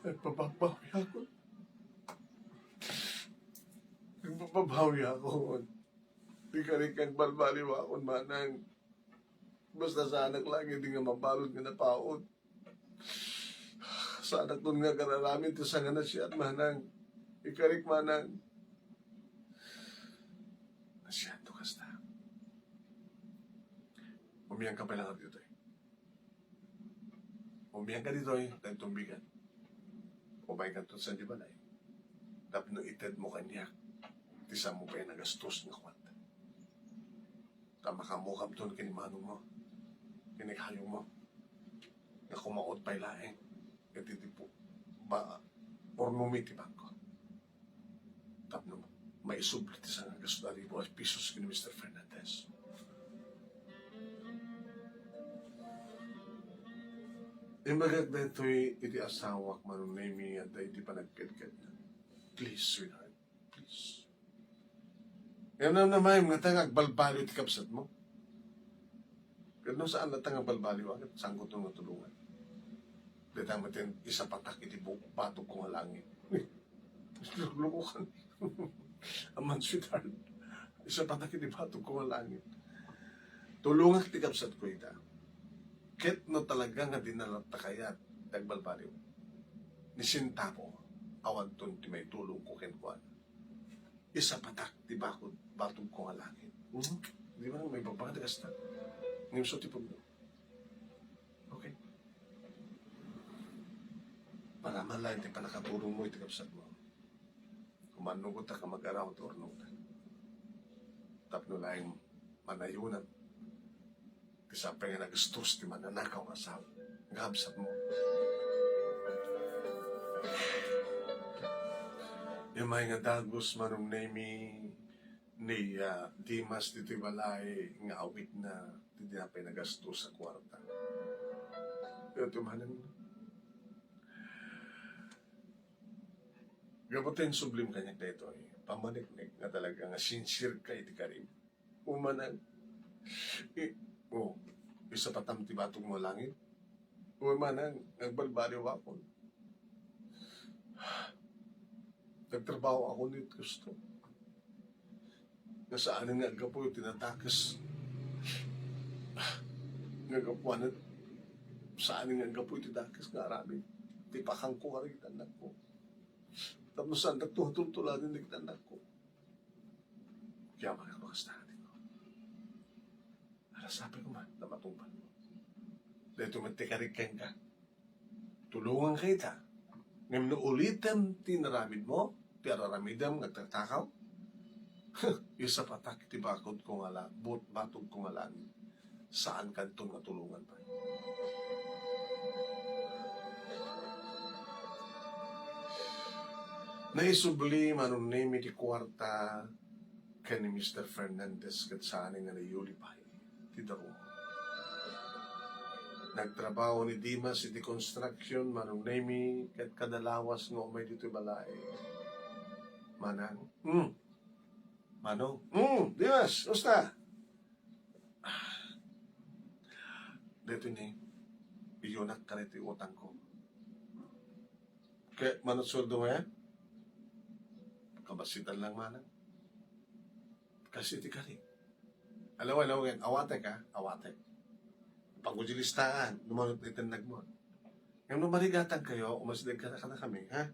nagpababawi ako. Nagpababawi ako. Di ka rin kang balbaliwakon, manang. Basta saanak lang, hindi nga mabalod nga napaot. Saanak ton nga kararamin ti sanga nasiat, manang. Ikarik, manang. Nasiat to kasta. Umiyan ka pay lang ditoy. Umiyan ka ditoy, dagtumbigan. Umaykan to sa di balay. Tapno itedmo kaniak, ti saan mo pay nagastos nga kuanta. Ta makaammokamton ken ni manongmo, ken ni kayongmo, nga kumaot pay laeng iti tipo ba ornomi ti bangko. Tapno maisubli ti sangagasut a ribu a pesos ken ni Mister Fernandez. Imbagak daytoy iti asawak, Manong Nemi, adda iti panagkedkedna. Please, sweetheart. Please. Ngem namnamaem nga ta nga agbalbaliw ti kabsatmo. Ket no saan latta nga agbalbaliw, ket saanko ton nga tulongan. Dayta met ti isapatak iti bu-, batogko nga langit. Luklukokan. Aman, sweetheart. Isapatak iti batogko nga langit. Tulongak ti kabsatko ita. Ket no talaga nga dina latta kayat ti agbalbaliw, ni sentabo, awanton ti maitulongko kenkuana. Isapatak ti bakod, batogko nga langit. Hmm? Di ba, maibaga ti kasta? Ngem isu ti pudno. Okay? Para man laeng ti pannakatulongmo iti kabsatmo. Kumannugotak a mag-aramid ti urnongda. Tapno laeng manayonam. Ti sapay nga nagastos ti mananakaw nga asawa. Nga kabsatmo. Isu met nga dagus, Manong Nemi, ni, ah, Dimas ditoy balay nga awitna ti di na pay nagastos a kuarta. Pero ti manang, gapu ta insublim kaniak daytoy, pammaneknek nga talaga nga sincere ka iti karim. O manang, i-, o, isapatam ti batogmo a langit. O manang, agbalbaliwakon. Nagtrabahoakon iti gusto. Nga saanen nga aggapu iti nadakes. Nga gapuanan, saanen nga aggapu iti dakes nga aramid. Ti pakangko kadagiti annakko. Tapno saandak tultuladen dagiti annakko. Kaya mga bakas na atin ko. Ala, sabi ko man, na matungpal mo. Dahil tumatikarikkan ka. Tulungan ka ita. Ngem no ulitem ti inaramidmo, ti araramidem nga agtatakaw, isapatak ti bakod ko nga la-, but-, batog ko nga langit. Saan kanton nga tulungan pa. Naisubli Manong Nemi ti kuarta ken ni Mister Fernandez ket saan nga nayuli pay ti darum. Nagtrabaho ni Dimas iti construction, Manong Nemi, ket kada lawas nga umay ditoy balay. Manang, hmm. Manong, hmm, Dimas, usta? Ah, dito ni, iyunak ka dito utang ko. Kaya manong sweldo mo yan? Kabasitan lang manang. Kasi ti kari. Alam mo, alam mo yan, awatek ha, awatek. Pag-uji listaan, lumangot na itindagmo. Ngem no marigatan kayo, umasideg ka na kami, ha?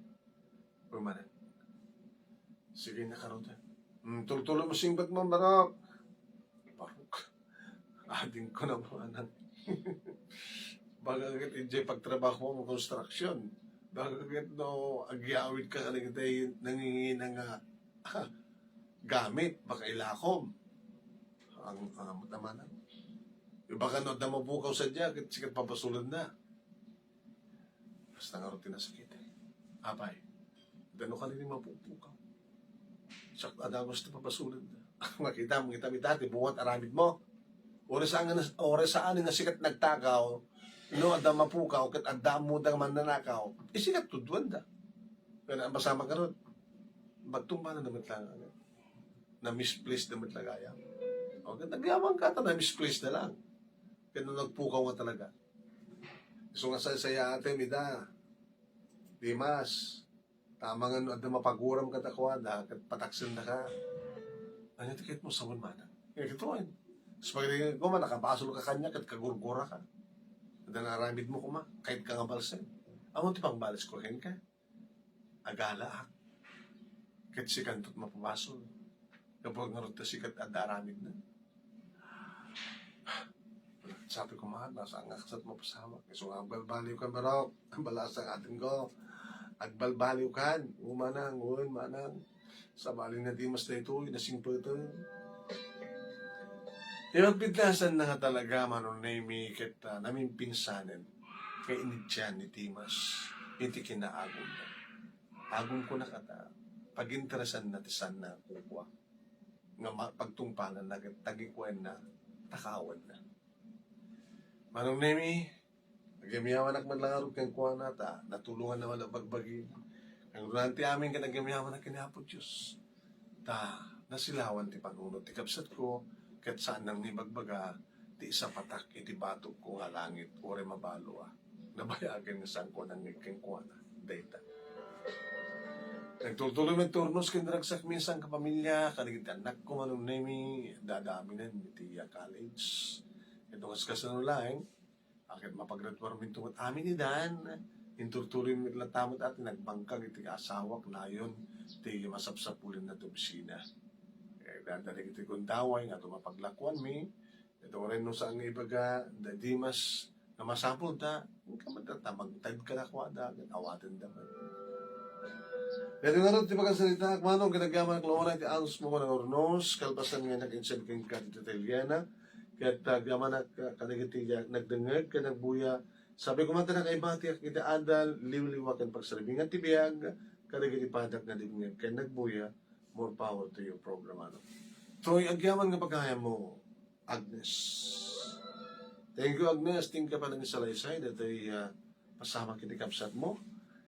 Uy, manang. Sige na, karon. Hmm, tultulo mo singbat mo, barok. Barok. Ading ko na, manang. Baga ket idiay pagtrabaho mo construction. Baga ket no agyawid ka ket nangingi na nga gamit, baka ilakom. Ang, ang naman. Ibaga no adda mapukaw sadiay, ket sikat pabasolenda. Basta ngarud ti nasakit eh. Apay, dano ka rin mapupukaw. Siak adda gusto pabasolenda. Makita, makita, makita, ti buwat aramid mo. Ore saan nga nas-, ore saan nga sikat nagtakaw, no, adda mapukaw, ket adda mo da mannanakaw, isikat tudwanda. Kaya ang basama ka ron, magtumba na naman lang, ano, na-misplace naman lang gayam. O, ket nagyaman ka, ta na-misplace na lang. Kaya nung nagpukaw nga talaga. So nga saysaya ate, mida, Dimas, tama nga no adda mapaguram kadakuada, ket pataksenda ka. Ania ti ket mo sawen manang? Nga kituan. Sa pagdingag ko man, nakabasol ka kanya, ket kagurgura ka. Adda nga aramid mo kuma, kahit ka nga balsen. Amo ti pangbalis ko kenka. Agalaak. Ket sikanto ti mapabasol. Gapu ngarud ta sikat adda aramidna. Sabi ko, "Mahal, nasa nga kasat mapasamak." So, agbalbaliw kan, barok. Ang balasa atin ko. Agbalbaliw kan. Umanang, uwan, manang. Sabali na Dimas daytoy, nasingpeten. Ipagpidlasan na nga talaga, Manong Nemi, ket, ah, namimpinsanen nga iniddian ni Dimas iti kinaagumna. Agum ko na kata, paginteresanna ti saanna nga kukua nga ma-, pagtungpalanna ket tagikuenna, takawenna. Manong Nemi, agyamyamanak man lang ngarud kenkuana, ta natulonganna man a bagbagi. Kangrunan ti amin ket agyamyamanak ken Apo Dios. Ta nasilawan ti panunot ti kabsatko, ket saannang ibagbaga ti isapatak iti batogko nga langit, uray mabalo a nabayagen nga saanko a nangngeg kenkuana. Dayta. Nagtultuloy met ti urnos ken ragsak mi a sangkapamilya, kadagiti annakko, Manong Nemi, adda aminen iti, ah, college. Ket no kaskasano laeng, a ket mapagraduarminto met amin idan, inturtuloy met latta met a ti nagbangkag iti asawak nayon ti masapsapulenna ti opisina. Eh, dagiti gundaway nga adda mapaglakuanmi, ket uray no saan nga ibaga, da Dimas, nga masapulda, inka met latta magtaged kadakuada, ket awatenda met. Ket ngarud ti pakansaritaak, Manong, ket agyamanak la uray ti anus mo nga nangurnos, kalpasan nga nag-insend kenka ti tatiliana, ket agyamanak, ah, kadagiti nagdengngeg ken nagbuya, sabi ko man ta nakaibatiak iti adal, liwliwa ken pagsarmingan ti biag, kadagiti padak nga dengngeg ken nagbuya, more power to you, programa, no? Toy, agyaman nga pagayam mo, Agnes. Thank you, Agnes. Ti inka panangisalaysay, datoy, ah, pasamak iti kabsat mo.